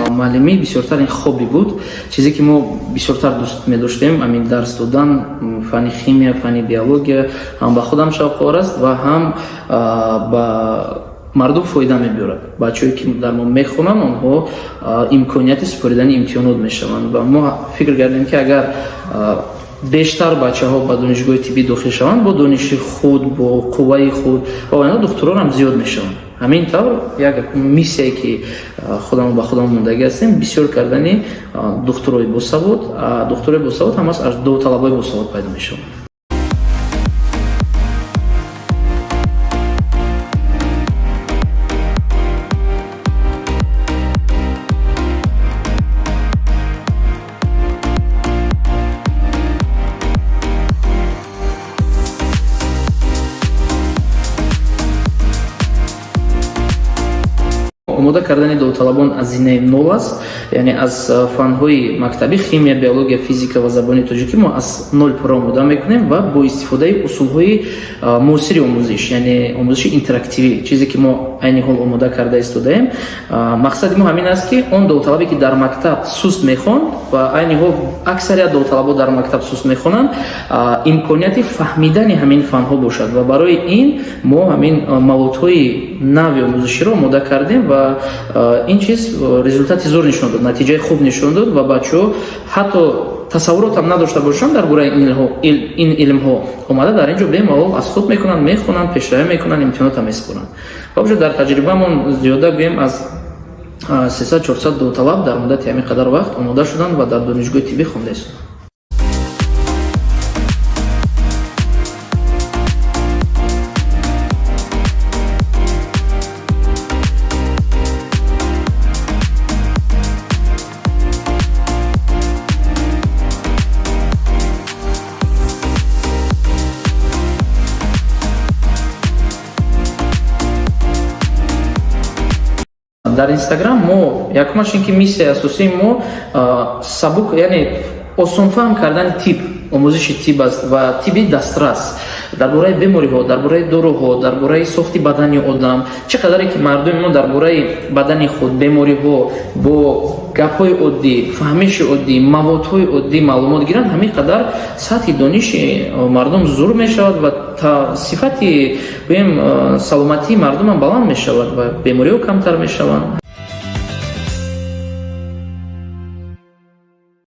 Муаллимӣ бисёртар ин хобби буд, чизе ки мо бисёртар дӯст медоштем, ҳамин дарс додан, фанни химия, фанни биология ҳам ба худам шавқовар аст ва ҳам ба мардум фоида мебиёрад. Бачаҳое ки дар мо мехонанд, онҳо имконияти супоридани имтиҳонот мешаванд ва мо фикр кардем, ки агар бештар бачаҳо ба донишгоҳи тиббӣ дохил шаванд, бо дониши худ, бо қувваи худ ва оянда духтурон ҳам зиёд мешаванд. Ҳамин тавр як миссияе, ки худамон ба худамон мондагӣ ҳастем, бисёр кардани духтурои босавод. Духтурои босавод ҳамаш аз довталабои босавод пайдо мешаванд. Омода кардани довталабон аз зинаи нол аст, яъне аз фанҳои мактабӣ: химия, биология, физика ва забони тоҷикӣ. Мо аз нол пурра омода мекунем ва бо истифодаи усулҳои муосири омӯзиш, яъне омӯзиши интерактивӣ, чизе ки мо айни ҳол омода карда истодаем. Мақсади мо ҳамин аст, ки он довталабе, ки дар мактаб суст мехонд, ва айни ҳол аксарият довталабо дар мактаб суст мехонанд, имконияти фаҳмидани ҳамин фанҳо бошад. Ва барои ин мо ҳамин маводҳои нави омӯзиширо омода кардем ва ин чиз результати зур нишон дод, натиҷаи хуб нишон дод ва бачаҳо ҳатто тасаввуротам надошта бошанд дар бораи ин илмҳо, омада дар ин ҷо бемалол аз худ мекунанд, мехонанд, пешравӣ мекунанд, имтиҳонотам месупоранд. Ва бошад, дар таҷрибаамон зиёда гӯем аз 300-400 довталаб дар муддати ҳамин қадар вақт омода шуданд ва дар донишгоҳи тиббӣ хонда истоданд. Дар Инстаграм мо якумаш ин ки миссияи асосии мо сабук, яъне осонфаҳм кардани тиб, омӯзиши тиб аст ва тиби дастрас, дар бораи бемориҳо, дар бораи доруҳо, дар бораи сохти бадани одам. Чӣ қадаре ки мардуми мо дар бораи бадани худ, бемориҳо бо гапҳои оддӣ, фаҳмиши оддӣ, маводҳои оддӣ маълумот гиранд, ҳамин қадар сатҳи дониши мардум зур мешавад ва сифати, гӯем, саломатии мардумам баланд мешавад ва бемориҳо камтар мешаванд.